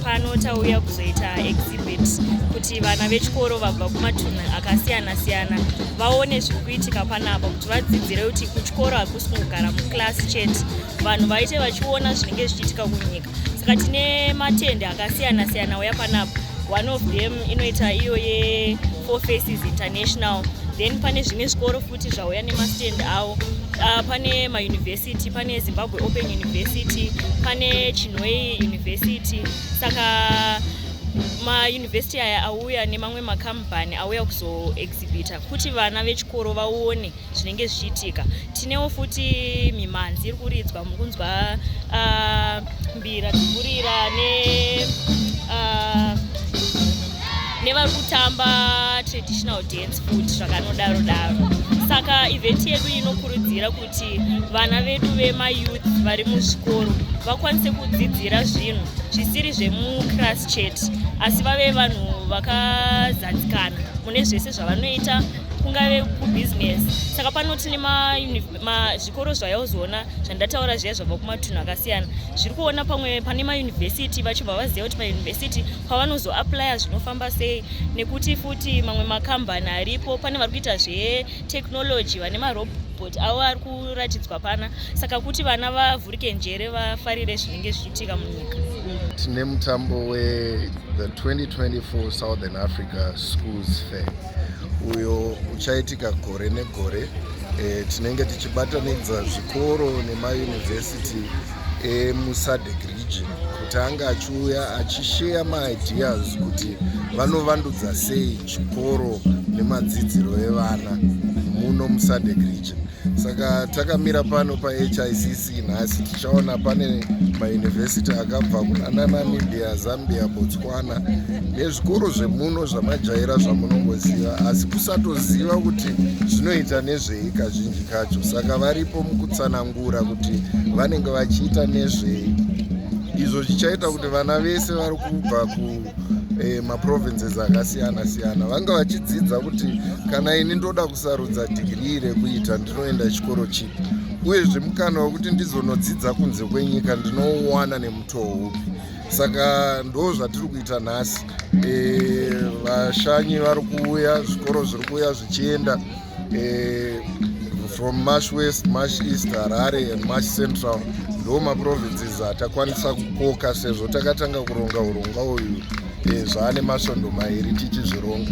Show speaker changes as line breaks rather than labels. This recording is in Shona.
Pano tauya kuzoita exhibit kuti vana vechikoro vabva kumatunhu akasiyana siyana vaone zviri kuitika panapa, kuti vadzidzire kuti kuchikoro hakusi kungogara muclass chete, vanhu vaite vachiona zvinenge zvichiitika kunyika. Saka tine matende akasiyana siyana auya panapa. One of them inoita iyo yeFour Faces International. Then pane zvimwe zvikoro futi zvauya nemastand avo. Pane mauniversity, pane Zimbabwe Open University, pane Chinhoyi University. Saka mauniversity aya auya nemamwe makambani auya kuzoexhibita kuti vana vechikoro vaone zvinenge zvichiitika. Tinewo futi mimhanzi iri kuridzwa, mukunzwa mbira dzikurira ne nevari kutamba traditional dance futi, zvakanodaro daro. Saka event yedu inokurudzira kuti vana vedu vemayouth vari muzvikoro vakwanise kudzidzira zvinhu zvisiri zvemuclass chete, asi vave vanhu vakazadzikana mune zvese zvavanoita, kungave kubhizinesi. Saka pano tine zvikoro zvayauzoona zvandataura zviya zvabva kumatunhu akasiyana zviri kuona pamwe pane mayunivhesiti, vachibva vaziva kuti mayunivhesiti pavanozoapplya zvinofamba sei, nekuti futi mamwe makambani aripo, pane vari kuita zvetechnology, vane marobot avo ari kuratidzwa pana. Saka kuti vana vavhurike njere, vafarire zvinenge zvichiitika munyika.
Tine mutambo we-the 2024 Southern Africa Schools Fair uyo uchaitika gore negore. Tinenge tichibatanidza zvikoro nemayunivhesiti emuSADC region kuti ange achiuya achisheya maideas kuti vanovandudza sei chikoro nemadzidziro evana muno muSADC region. Saka takamira pano paHICC nhasi, tichaona pane mayunivhesiti akabva kunana Namibia, Zambia, Botswana nezvikoro zvemuno zvamajaira zvamunongoziva, asi kusatoziva kuti zvinoita nezvei kazhinji kacho. Saka varipo mukutsanangura kuti vanenge vachiita nezvei, izvo zvichaita kuti vana vese vari kubva kumaprovinces akasiyana siyana vanga vachidzidza kuti kana ini ndoda kusarudza dhigirii rekuita, ndinoenda chikoro chipi, uyezve mukana wekuti ndizonodzidza kunze kwenyika ndinouwana nemutoo upi. Saka ndo zvatiri kuita nhasi. Vashanyi vari kuuya, zvikoro zviri kuuya zvichienda from Mash West, Mash East, Harare and Mash Central. Ndo maprovinces atakwanisa kukoka sezvo takatanga kuronga urongwa uyu zvaane masvondo 2 tichizvironga.